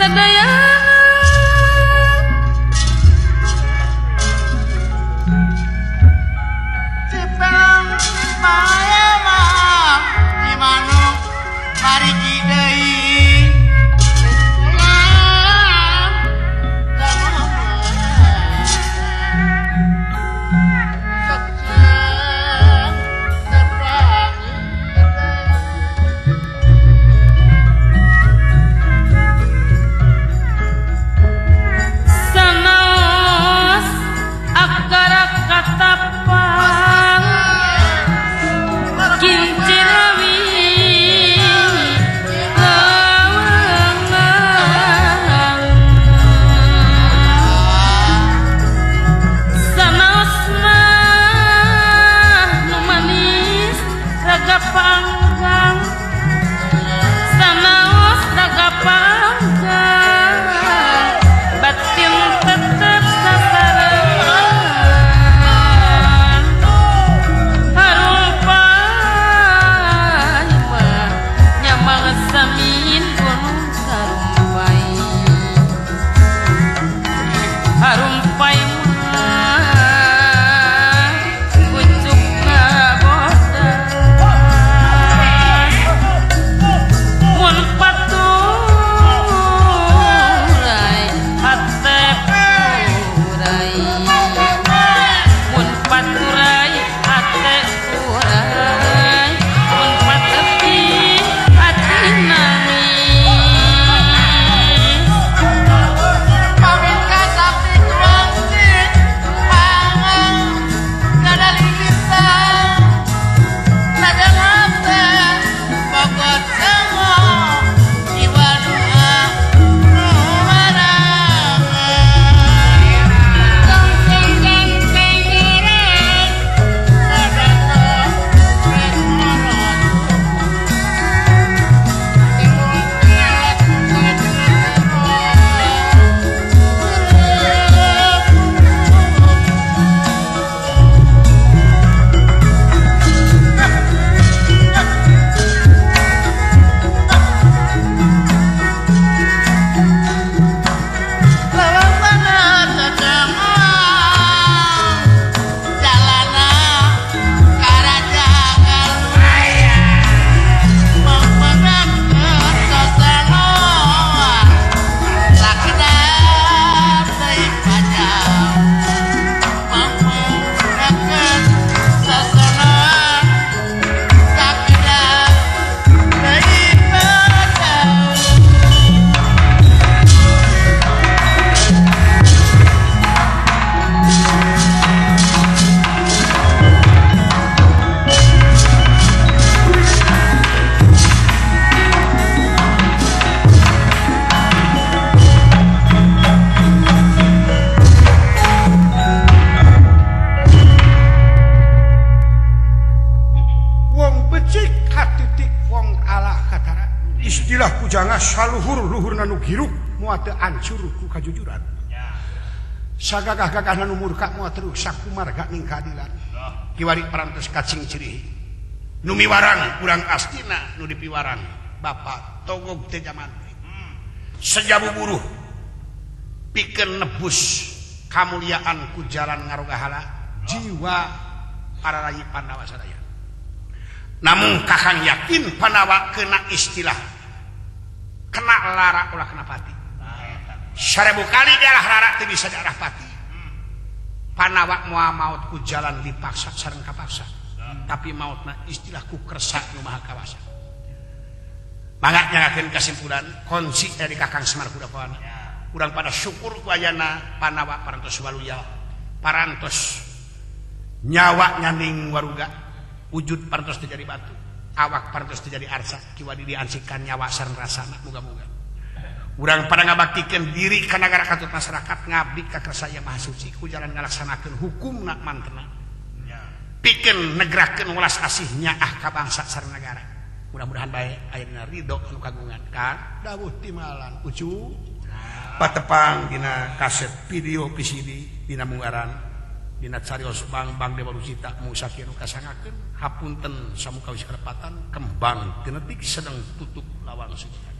Sadayana Cipang maya di manuk parigi deui Sanaos akara katapang kincirawi lawangan sanaos mah nu manis raga panggang sanaos raga panggang batin tetep sasarengan harumpai mah nyamang samin gunung sarumpai harumpai mah pucuk ngabodas mun paturai hate purai mun paturai hate purai mun patepi hati nangis. Paminka sakti tuang pangang kadalilitan sadangate bogot sengo iwanua nu marangan tong pangeran sadato Jalana karajakan Wong becik katitik wong ala katara istilah pujanga saluhur-luhurna nu giruk moal teu ancur ku kajujuran sagagah-gagahna nu murka moal teu ruksak ku marga ning keadilan kiwari parantos kacing cirihi nu miwarang urang astina nu dipiwarang bapak togog teh jaman sejabu buruh pikeun nebus kamuliaan ku jalan ngarogahala jiwa para rayi Pandawa sadaya. Namun kakang yakin Pandawa kena istilah kena lara ulah kena pati 1000 kali diarah lara teu bisa diarah pati. Pandawa moal maot ku jalan dipaksa sareng kapaksa tapi maotna istilah ku kersa nu maha kawasa. Mangga nyangakeun kasimpulan kunci dari kakang Semar Kudapawana urang pada syukur ku ayana Pandawa parantos waluya parantos nyawa nyaning waruga wujud parantos teu jadi batu awak parantos teu jadi arsa kiwari diansikan nyawa sareng rasana. Muga-muga urang pada ngabaktikeun diri ka nagara katut masyarakat ngabdi ka kersa Yang Maha Suci ku jalan ngalaksanakeun hukumna mantena pikeun negrakeun welas asih nyaah ka bangsa sareng nagara. Mudah-mudahan bae ayeuna ridho anu kagungan ka dawuh timalan ucu patepang dina kaset video VCD dina munggaran dina carios bang bang dewa rucita mung sakieu nu kasangakeun hapunten samuka wis kalepatan kembang tinetik sedang tutup lawang suci.